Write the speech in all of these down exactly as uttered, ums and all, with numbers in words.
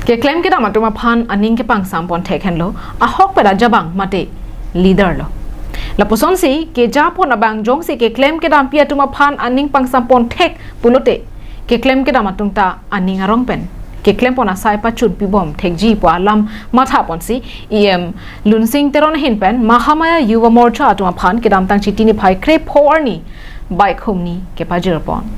Keklem kedam atum aphan aning kepangsam pon thek henlo, ahokpet ajabang mate leader lo. Lapusonsi kejapon abang jongsi keklem kedampi atum aphan aning pangsam pon thek pulote, keklem kedam atum ta aning arong pen keklem pon asai pachun pibom thekji pu alam matha ponsi E M Lunsing Teron ahin pen Mahamaya Yuva Morcha atum aphan kedamtang Chiti niphai krepho arni bike humni kepajir pon.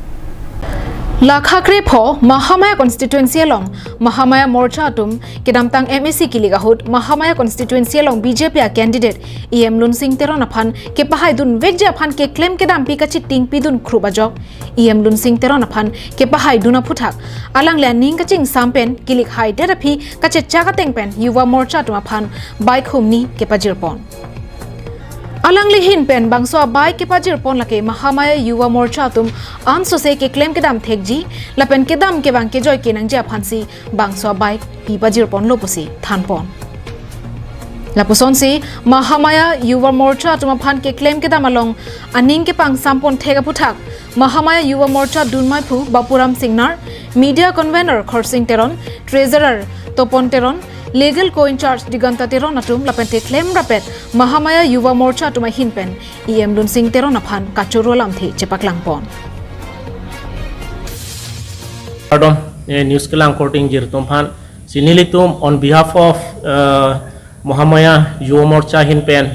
Lakha krepho Mahamaya constituency along Mahamaya Morcha atum kedamtang M A C kilik ahut Mahamaya constituency along B J P a candidate E M Lunsing Teron aphan kepahaidun vekji aphan keklem kedampi kachitingpidun khrup ajok E M Lunsing Teron aphan kepahaidun aphuthak alangli aning kachingsam pen kilik haidet aphi kachechak ateng pen Yuva Morcha atum aphan bike humni kepajir pon. Alangli ahin pen bangso abike kepajir pon lake Mahamaya Yuva Morcha atum ansose keklem kedam thekji lapen kedam kevang kejoi kenangji aphansi bangso abike pipajir ponlo pusi than pon. Lapusonsi Mahamaya Yuva Morcha atum aphan keklem kedam along aning kepangsam pon thek aphuthak Mahamaya Yuva Morcha dunmaiphu Bapuram Singnar, media convener Khorsing Teron, treasurer Topon Teron, legal co-in-charge Diganta Teron atum lapen keklem rapet Mahamaya Yuva Morcha atum ahin pen E M Lunsing Teron aphan kachoro lamthe chepaklang pon. Pardon, eh, news kelang korting jirtum aphan. Si nelitum on behalf of, uh, Mahamaya Yuva Morcha ahin pen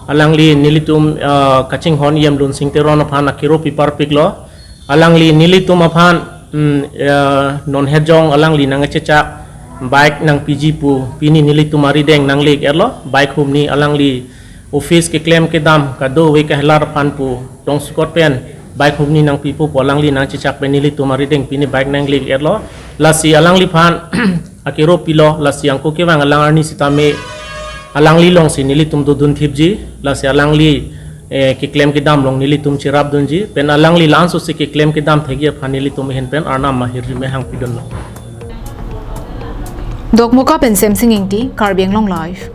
alangli nelitum, uh, kachinghon E M Lunsing Teron aphan akero piparpiklo. Alangli nelitum aphan, mm, uh, non hejong alangli nangchechak bike nangpiji pu pini nelitum arideng nanglik etlo, bike humni alangli office keklem kedam kadokave kahelar aphan pu tongsekot pen bike humni nangpipo pu alangli nangchechak pen nelitum arideng pini bike nanglik etlo. Lasi alangliphan akero pilo, lasi angko kevang alang arni sitame alangli alongsi nelitum dodun thipji, lasi alangli, eh, keklem kedam along nelitum cherapdunji, pen alangli la-ansose keklem kedam thekji aphan nelitum ahin pen Arnam ahirjume hangpidunlo. Dokmoka pen Semsing Ingti, Karbi Anglong Live.